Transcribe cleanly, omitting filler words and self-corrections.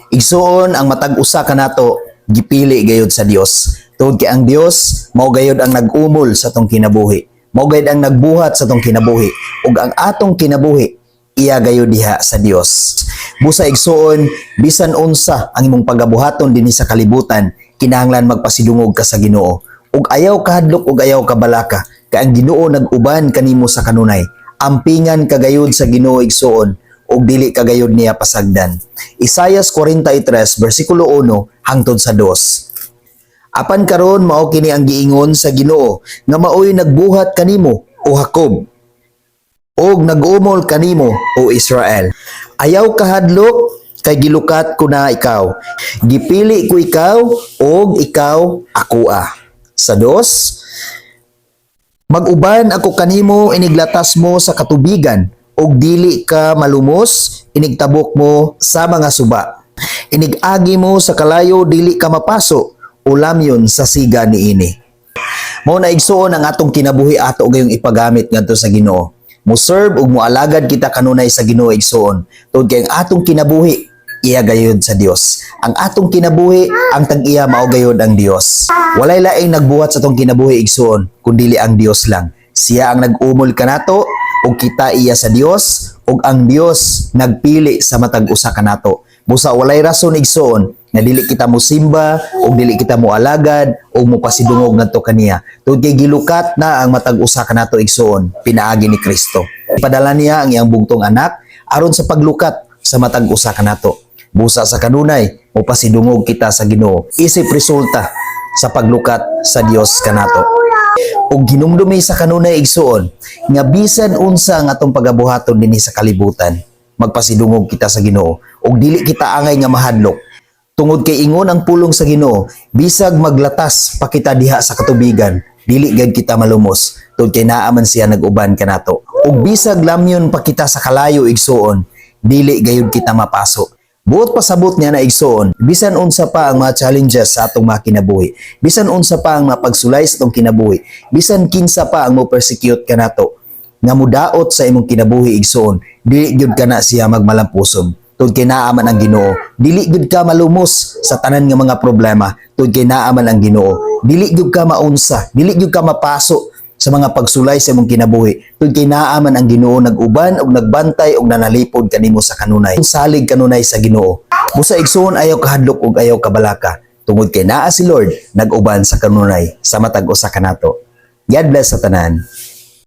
Igsuon, ang matag usa kanato gipili gayud sa Dios. Tungod kay ang Dios mao gayud ang nag-umol sa atong kinabuhi. Mao gayud ang nagbuhat sa atong kinabuhi ug ang atong kinabuhi iya gayud diha sa Dios. Busa, igsuon, bisan unsa ang imong pagabuhaton dinhi sa kalibutan, kinahanglan magpasidungog ka sa Ginoo. Ug ayaw kahadlok ug ayaw kabalaka, kay ang Ginoo nag-uban kanimo sa kanunay. Ampingan ka gayud sa Ginoo, igsuon, ug dili ka gayud niya pasagdan. Isayas 43 bersikulo 1 hangtod sa 2. Apan karon mao kini ang giingon sa Ginoo nga maoy nagbuhat kanimo, o Jacob, ug nag-umol kanimo, o Israel. Ayaw kahadlok kay gilukat ko na ikaw. Gipili ko ikaw ug ikaw akoa. Sa 2, mag-uban ako kanimo iniglatas mo sa katubigan ug dili ka malumos inigtabok mo sa mga suba. Inig-agi mo sa kalayo, dili ka mapaso o lamyon sa siga niini. Mao na, igsuon, ang atong kinabuhi ato gayong ipagamit ngadto sa Ginoo. Mo serve ug moalagad kita kanunay sa Ginoo, igsuon. Tungod kay ang atong kinabuhi iya gayud sa Dios. Ang atong kinabuhi, ang tag-iya mao gayud ang Dios. Walay laing nagbuhat sa atong kinabuhi, igsuon, kundili ang Dios lang. Siya ang nag-umol kanato ug kita iya sa Dios ug ang Dios nagpili sa matag usa kanato. Busa walay rason, igsuon, nga dili kita mosimba ug dili kita moalagad ug mopasidungog ngadto kaniya. Tungod kay gilukat na ang matag usa kanato, igsuon, pinaagi ni Kristo. Padala niya ang iyang bugtong anak aron sa paglukat sa matag usa kanato. Busa sa kanunay, mopasidungog kita sa Ginoo. Isip resulta sa paglukat sa Dios kanato. Ug hinumdumi sa kanunay, igsuon, nga bisan unsa ang atong pagabuhaton dinhi sa kalibutan, magpasidungog kita sa Ginoo ug dili kita angay nga mahadlok. Tungod kay ingon ang pulong sa Ginoo, bisag maglatas pa kita diha sa katubigan, dili gayud kita malumos tungod kay naa man siya nag-uban kanato. Ug bisag lamyon pa kita sa kalayo, igsuon, dili gayud kita mapaso. Buot pasabot niya na, igsuon, bisan unsa pa ang mga challenges sa atong mga kinabuhi, bisan unsa pa ang mga pagsulay sa atong kinabuhi, bisan kinsa pa ang mo persecute kanato, nga mudaot sa imong kinabuhi, igsuon, dili gyud kana siya magmalampuson. Tungod kay naa man ang Ginoo, dili gyud ka malumos sa tanan nga mga problema. Tungod kay naa man ang Ginoo, dili gyud ka maunsa, dili gyud ka mapaso sa mga pagsulay sa imong kinabuhi. Tungod kay naa man ang Ginoo nag-uban ug nagbantay ug nanalipod kanimo sa kanunay. Salig kanunay sa Ginoo. Busa, igsuon, ayaw kahadlok ug ayaw kabalaka. Tungod kay naa si Lord nag-uban sa kanunay sa matag usa kanato. God bless sa tanan.